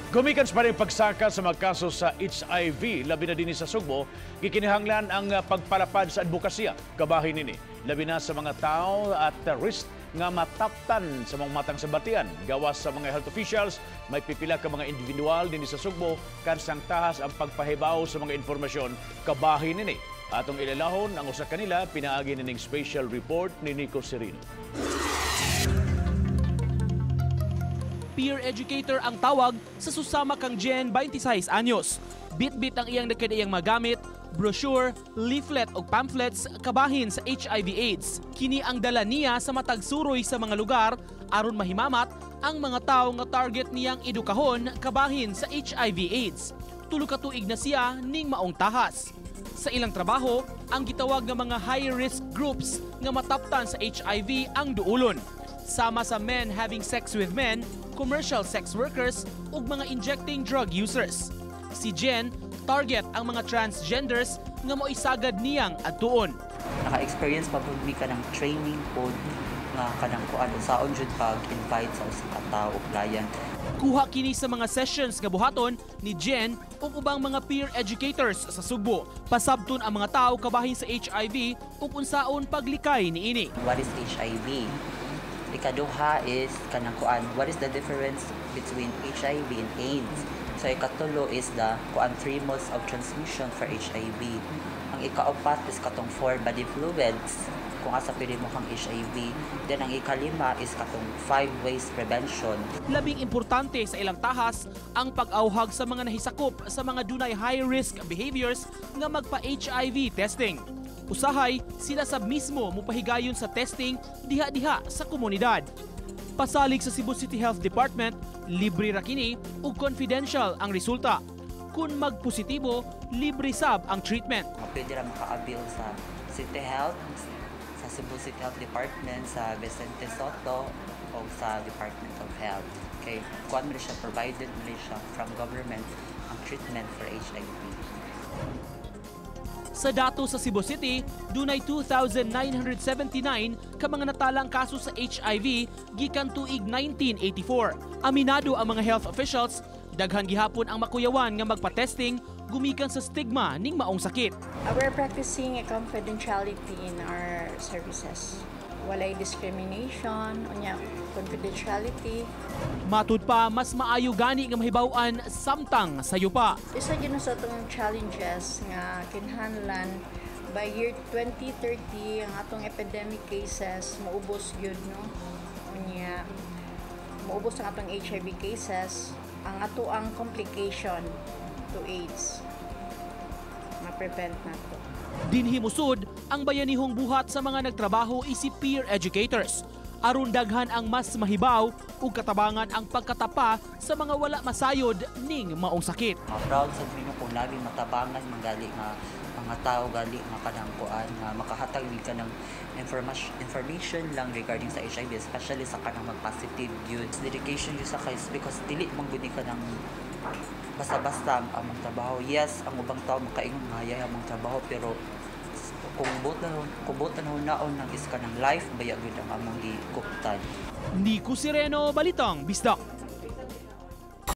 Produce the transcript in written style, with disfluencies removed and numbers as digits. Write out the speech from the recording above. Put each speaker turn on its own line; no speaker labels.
Gumikan sa pa pagsaka sa mga kaso sa HIV, labi na dinhi sa Sugbo, gikinahanglan ang pagpalapad sa advokasya kabahin nini. Labi na sa mga tao at risk nga mataptan sa mga matang sa batian. Gawas sa mga health officials, may pipila ka mga individual dinhi sa Sugbo kansang tahas ang pagpahibaw sa mga informasyon kabahin nini. Atong ilalahon ang usa kanila pinaagi nining special report ni Nico Serino.
Peer educator ang tawag sa susama kang Jen, 26 anyos. Bit-bit ang iyang nakadaiyang magamit, brochure, leaflet o pamphlets kabahin sa HIV AIDS. Kini ang dala niya sa matag suroy sa mga lugar aron mahimamat ang mga tao nga target niyang edukahon kabahin sa HIV AIDS. 3 ka tuig na siya ning maong tahas. Sa ilang trabaho, ang gitawag nga mga high-risk groups nga mataptan sa HIV ang duulon. Sama sa men having sex with men, commercial sex workers, ug mga injecting drug users. Si Jen, target ang mga transgenders nga moisagad niyang adtuon.
Naka-experience pa pud mi kanang training pod nga kanang kuan unsaon jud pag-invite sa usa ka tawo o client.
Kuha kini sa mga sessions nga buhaton ni Jen ug ubang mga peer educators sa Sugbo. Pasabton ang mga tawo kabahin sa HIV ug unsaon paglikay niini.
What is HIV? Ikaduha is kanang kuan, what is the difference between HIV and AIDS? So ikatulo is the kuan 3 modes of transmission for HIV. Ang ikaapat is katong 4 body fluids kung asa pwede mo kang HIV. Then ang ikalima is katong 5 ways prevention.
Labing importante sa ilang tahas ang pag-awhag sa mga nahisakop sa mga dunay high-risk behaviors nga magpa-HIV testing. Usahay, sila sab mismo mupahigayon sa testing diha-diha sa komunidad. Pasalig sa Cebu City Health Department, libre ra kini ug confidential ang resulta. Kung magpositibo, libre sab ang treatment.
Pwede ra maka-avail sa City Health, sa Cebu City Health Department, sa Vicente Soto o sa Department of Health. Okay, kuan mo siya, provided mo siya from government ang treatment for HIV.
Sa dato sa Cebu City, dunay 2,979 ka mga natalang kaso sa HIV gikan tuig 1984. Aminado ang mga health officials, daghan gihapon ang makuyawan nga magpa-testing gumikan sa stigma ning maong sakit.
We're practicing a confidentiality in our services. Walay discrimination, unya confidentiality.
Matud pa, mas maayo gani nga mahibaw-an samtang sayo pa.
Isa gyud sa atong challenges nga kinahanglan by year 2030 ang atong epidemic cases maubos gyud, no. Unya maubos ang atong HIV cases, ang ato ang complication to AIDS ma-prevent nato.
Dinhi musud ang bayanihong buhat sa mga nagtrabaho isip peer educators. Aron daghan ang mas mahibaw ug katabangan ang pagkatapa sa mga wala masayod ning maong sakit.
Proud sa mino kung labi matabangan manggali nga mga tao gali nga kanang kuan nga makahatag ni kanang information lang regarding sa HIV, especially sa kanang mag-positive yun. Dedication yun sa case because dili man gud ni kanang basta-basta ang among trabaho. Yes, ang ubang tao makaingon nga hayay among trabaho, pero kung buot na hunaon ng is kanang life baya gyud ang among gikuptan.
Nico Sireno, Balitang Bisdak.